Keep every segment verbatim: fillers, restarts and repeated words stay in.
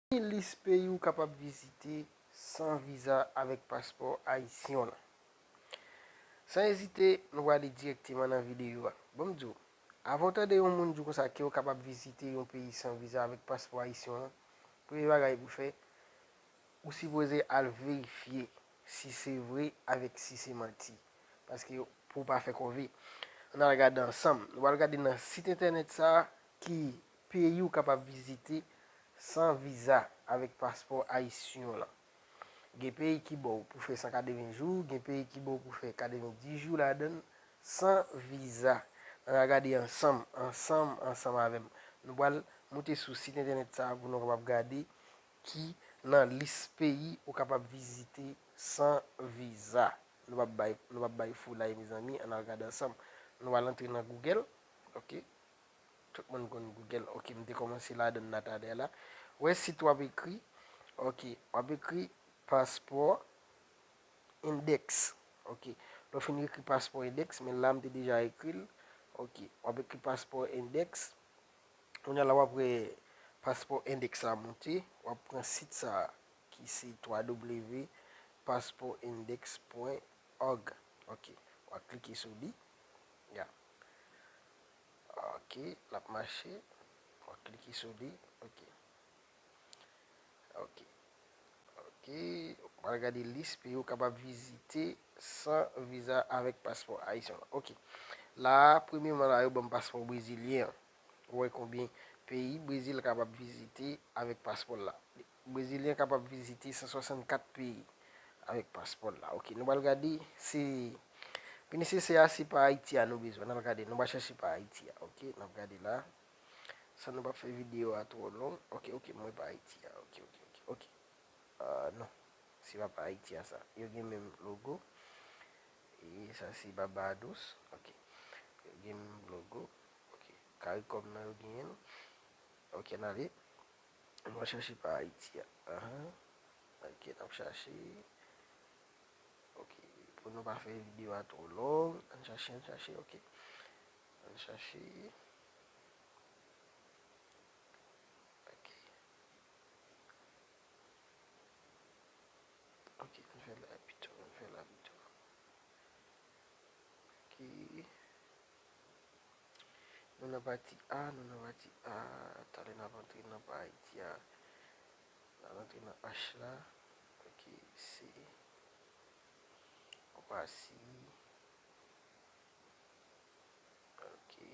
Lis peyi ou kapab vizite san viza avèk paspò ayisyen w lan. San ezite, nou prale dirèkteman nan videyo a. Bon, m di w, avan w tande yon moun di w konsa ke w kapab vizite yon peyi san viza avèk paspò ayisyen w lan, premye bagay pou w fè, ou sipoze al verifye si se vre avèk si se manti. Paske pou w pa fè kòve. Ann al gade ansanm. Nou pral gade nan sit entènèt sa a ki peyi w kapab vizite san viza avèk paspò ayisyen w lan. Gen peyi ki ba w pou fè san katreven jou, gen peyi ki ba w pou fè katreven dis jou ladan l, san viza. Ann al gade ansanm, ansanm, ansanm avè m. Nou pral moute sou sit entènèt sa a pou nou kapab gade ki nan lis peyi ou kapab vizite san viza. Nou p ap bay, nou p ap bay foulay, mezanmi, ann al gade ansanm. Nou pral antre nan Google, oke. Tout moun konn Google, oke, m te kòmanse ladan l talè la. Ou wè sit w ap ekri, oke, w ap ekri paspò index, oke. Lè w fin ekri paspò index, men la m te deja ekri l, oke, w ap ekri paspò index. Kounye a la w ap wè paspò index la monte, w ap pran sit sa a ki se w w w passport index point org. Oke, w ap klike sou li. Ya. Oke, l ap mache. W ap klike sou li. Oke. Oke. Oke, w pral gade lis peyi w kapab vizite san viza avèk paspò ayisyen w lan. Oke. La a, premyèman la, yo ban m paspò brezilyen an. Ou wè konbyen peyi Brezil kapab vizite avèk paspò l la. Brezilyen kapab vizite san swasannkat peyi avèk paspò l la. Oke, nou pral gade, se, pi nesesè a, se pa Ayiti a nou bezwen. N al gade, nou pral chache pa Ayiti a. Oke, n ap gade la. San nou pa fè videyo a twò long. Oke, oke, mwen pa Ayiti a. Oke, oke, oke, oke. Ah, non. Se pa pa Ayiti a sa. Yo gen menm logo. E sa se Barbados. Oke. Yo gen menm logo. Oke. Caricom nan yo genyen l. Oke, n ale. Nou va chache pa Ayiti a. Ahan. Oke, n ap chache. Oke. Pou nou pa fè videyo a twò long, ann chache, ann chache, oke. Ann chache. Oke. Oke, ann fè la pito, ann fè la pito. Oke. Nou nan pati A, nou nan pati A. Talè n ap antre nan pa Ayiti a. N al antre nan H la. Oke, se Kwasi. Oke.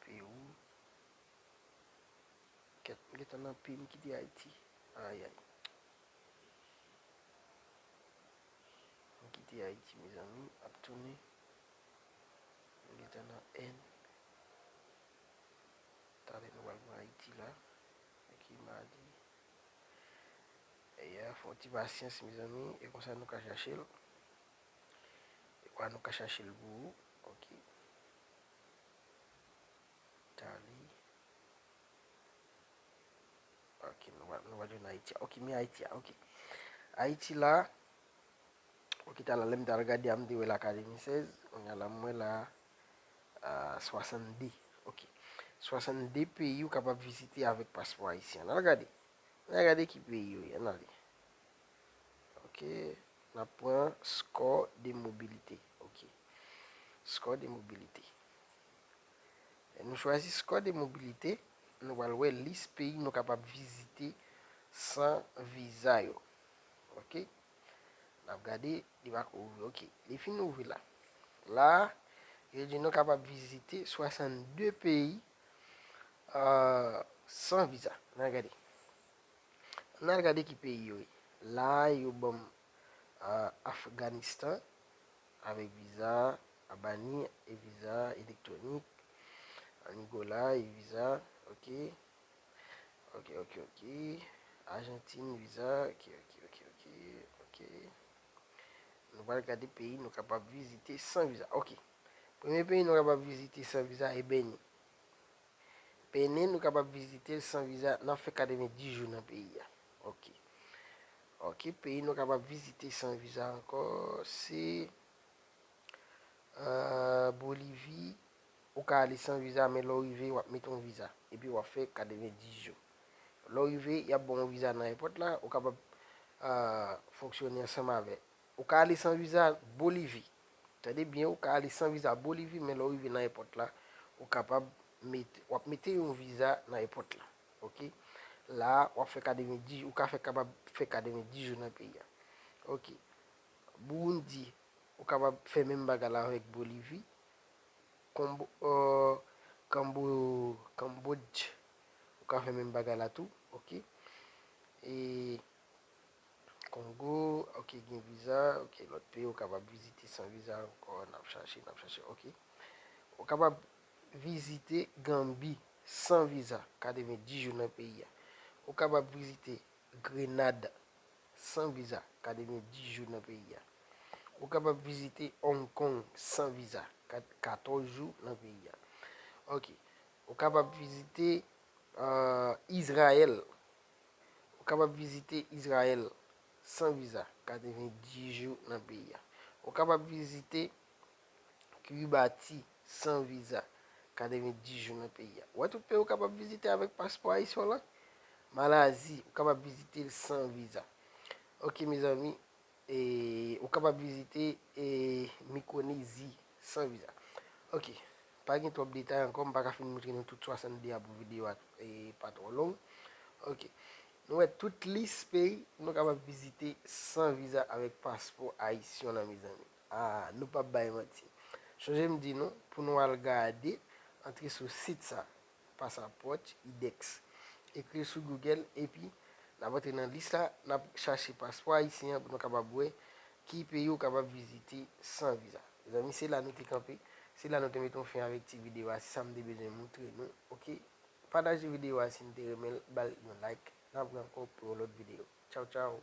Pewou. Kèt, m gentan nan P, m kite Ayiti. Ayay. M kite Ayiti, mezanmi, ap tounen. M gentan nan N. Talè nou pral pran Ayiti la. Oke, madi. E ya, fè yon ti pasyans, mezanmi, e konsa nou ka chache l. E kwa nou ka chache l pou ou. Oke. Tali. Oke, nou va, nou va jwenn Ayiti a. Oke, men Ayiti a, oke. Ayiti la, oke, talè lè m t al gade a, m te wè l a katrevennsèz, kounye a la m wè l a, a, swasannde. Oke. Swasannde peyi ou kapab vizite avèk paspò ayisyen. N al gade. N al gade ki peyi yo ye, n ale. Oke, n ap pran score de mobilité. Oke. Score de mobilité. Lè nou chwazi score de mobilité, nou pral wè lis peyi nou kapab vizite san viza yo. Oke. N ap gade, li pako ouvri. Oke. Li fin ouvri la. La, yo di nou kapab vizite swasannde peyi, euh, san viza. N al gade. N al gade ki peyi yo ye. La, yo ban m, ah, Afganistan, avèk viza Albani, e viza elektwonik, Angola, e viza, oke. Oke, oke, oke. Ajantin, viza, oke, oke, oke, oke, oke. Nou pral gade peyi nou kapab vizite san viza. Oke. Premye peyi nou kapab vizite san viza, e Beni. Benen, nou kapab vizite l san viza, n ap fè katrevenndis jou nan peyi a. Oke. Oke, peyi nou kapab vizite san viza ankò, se, euh, Bolivi, Ou ka ale san viza, men lè w rive, w ap mete yon viza. Epi w ap fè katrevenndis jou. Lè w rive, y ap ba w yon viza nan èpòt la, ou kapab ah, fonksyone ansanm avè. Ou ka ale san viza Bolivi. Tande byen, ou ka ale san viza Bolivi, men lè w rive nan èpòt la, ou kapab mete, w ap mete yon viza nan èpòt la. Oke? La, w ap fè katrevenndis, ou ka fè kapab fè katrevenndis jou nan peyi a. Oke. Burundi, ou kapab fè menm bagay la avèk Bolivi. Konbo, euh, Kanbo, Kanbodj, ou ka fè menm bagay la tou, oke. E Kongo, oke, gen viza, oke, lòt peyi ou kapab vizite san viza ankò, n ap chache, n ap chache, oke. Ou kapab vizite Ganbi san viza, katrevenndis jou nan peyi a. Ou kapab vizite Grenad san viza, katrevenndis jou nan peyi a. Ou kapab vizite Hong Kong san viza, kat-, katòz jou nan peyi a. Oke. Ou kapab vizite euh, Izrayèl. Ou kapab vizite Izrayèl san viza, katrevenndis jou nan peyi a. Ou kapab vizite Kiribati san viza, katrevenndis jou nan peyi a. Ou wè tout peyi ou kapab vizite avèk paspò ayisyen w lan? Malazi, ou kapab vizite l san viza. Oke, mezanmi, e, ou kapab vizite e, Mikwonezi san viza. Oke, pa gen twòp detay ankò, m pa ka fin moutre nou tout swasann de a pou videyo a e, pa twò long. Oke, nou wè tout lis peyi nou kapab vizite san viza avèk paspò ayisyen w lan, mezanmi. Ah, nou p ap bay manti. Sonje m di nou, pou nou al gade, antre sou sit sa, Pasapòt, IDEX. Ekri l sou Google, epi n ap antre nan lis la, n ap chache paspò ayisyen an pou nou kapab wè ki peyi ou kapab vizite san viza. Mezanmi, se la nou te kanpe, se la nou te mete yon fen avèk ti videyo a, se sa m te bezwen moutre nou, oke? Pataje videyo a si n te renmen l, ba l yon like, n ap wè ankò pou yon lòt videyo. Tchaw, tchaw!